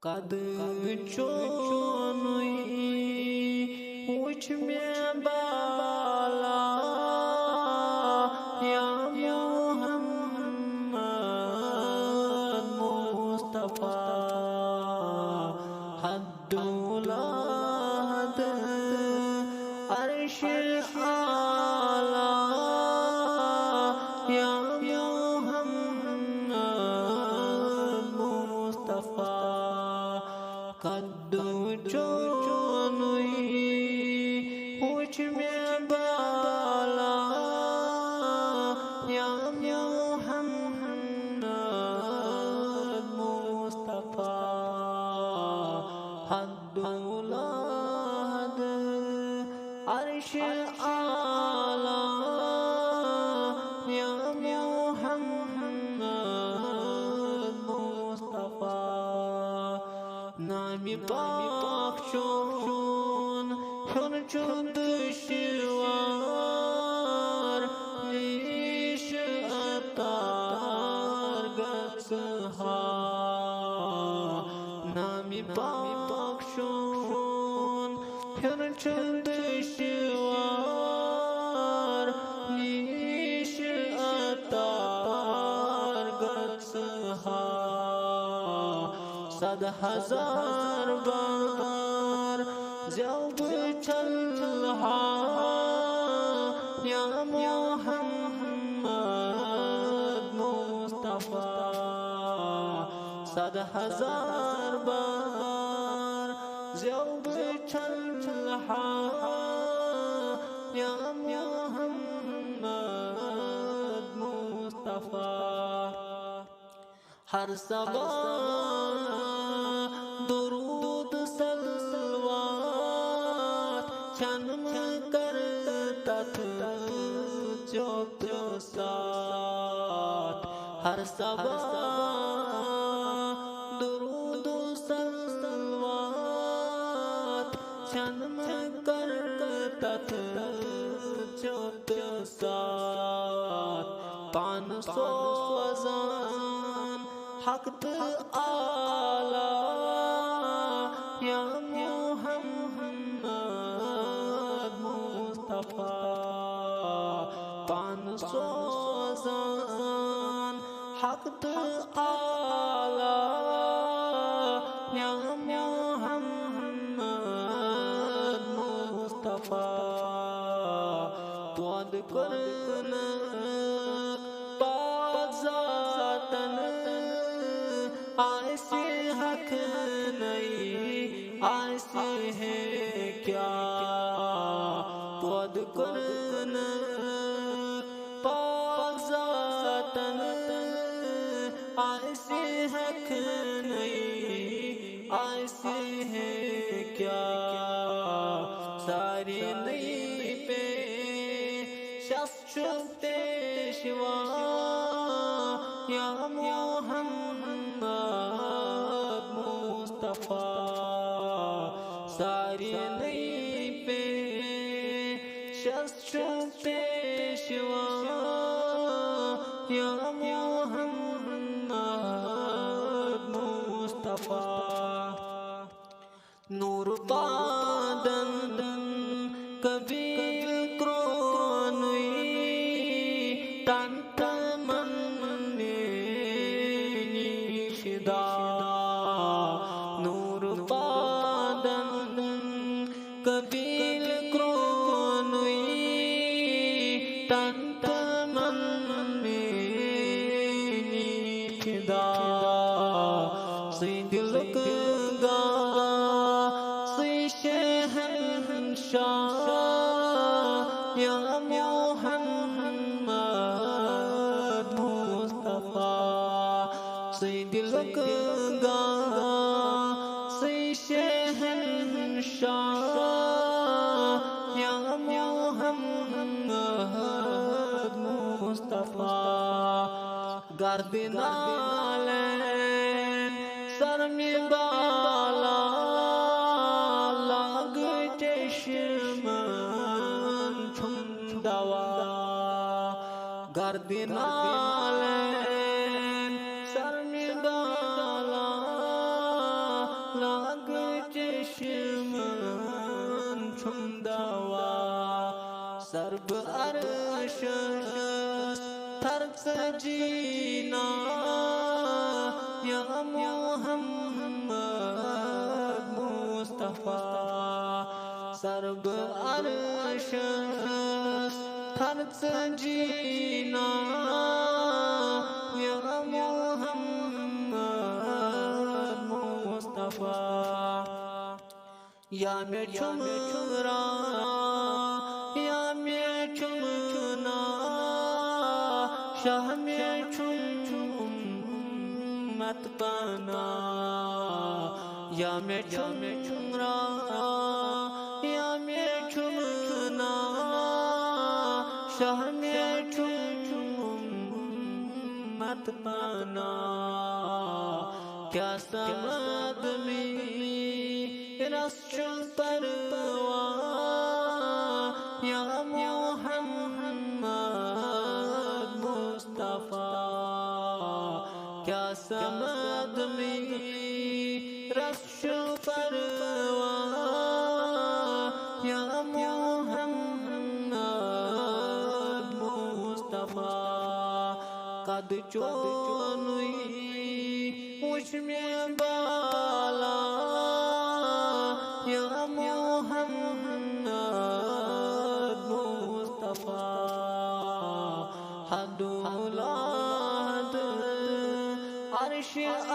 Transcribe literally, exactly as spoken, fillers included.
قد چونُے وُچھ مےٚ بالا، یا محمد مصطفیٰ، حد و لحد عرش اعلیٰ، یا محمد مصطفیٰ، قد چونُے وُچھ مےٚ بالا، یا محمد مصطفیٰ، حد و لحد عرش اعلیٰ، یا محمد مصطفیٰ۔ نامِ پاک چون ہیوٚن چھُ دُشوار، نیٖش عطار گژھٕ ہا۔ نامِ پاک چون ہیوٚن چھُ دُشوار، نیٖش عطار گژھٕ ہا۔ صد ہزار بار زیو بہٕ چھلہٕ ہا، یا محمد مصطفیٰ۔ صد ہزار بار زیو بہٕ چھلہٕ ہا، یا محمد مصطفیٰ۔ ہر صبا درود صلوات چھن مگر تتھ چوت ساتھ۔ ہر صبا درود صلوات چھن مگر تتھ چوت ساتھ۔ پان سوزان حق تہٕ اعلیٰ، یا محمد مصطفیٰ۔ پان سوزان حق تہٕ اعلیٰ، یا محمد مصطفیٰ۔ پود کوٚرنہٕ پاک ذاتن، آسہِ ہٮ۪کھ نَے، آسہِ ہے کیٛاہ۔ پود کوٚرنہٕ پاک ذاتن، آسہِ ہٮ۪کھ نَے، آسہِ ہے کیٛاہ۔ سارے نَے پیشس چھُ پیشوا، یا محمد مصطفیٰ۔ سارے نَے پیشس چھُ پیشوا، یا محمد مصطفیٰ۔ نور پادن قبیل کرونُے، تن تمن نیٖشدا۔ نور پادن قبیل کرونُے، تن تمن نیٖشدا۔ سُے دِلُک گاہ، سُے شہنشاہ، یا محمد مصطفیٰ۔ سُے دِلُک گاہ، سُے شہنشاہ، یا محمد مصطفیٰ۔ گردِ نالین سر مےٚ بالا، لاگہٕ چشمن چھُم دوا۔ گردِ نالین سر مےٚ بالا، لاگہٕ چشمن چھُم دوا، سر بہٕ عرشس تھر ژٕ جینا، یا محمد مصطفیٰ۔ سر بہٕ عرشس تھر ژٕ جینا، یا محمد مصطفیٰ۔ یا مےٚ چھُم را، یا مےٚ چھُم نا، شاہ مےٚ چھُم مت پانا۔ یا مےٚ چھُم را، یا مےٚ چھُم نا، شاہ مےٚ چھُم مت پانا۔ کیا سمد می رس چھُ پروا، یا محمد مصطفیٰ۔ کیا سمد می رس چھُ پروا، یا محمد مصطفیٰ۔ قد چونُے وُچھ مےٚ بالا، یا محمد مصطفیٰ۔ حد و لحد عرش آ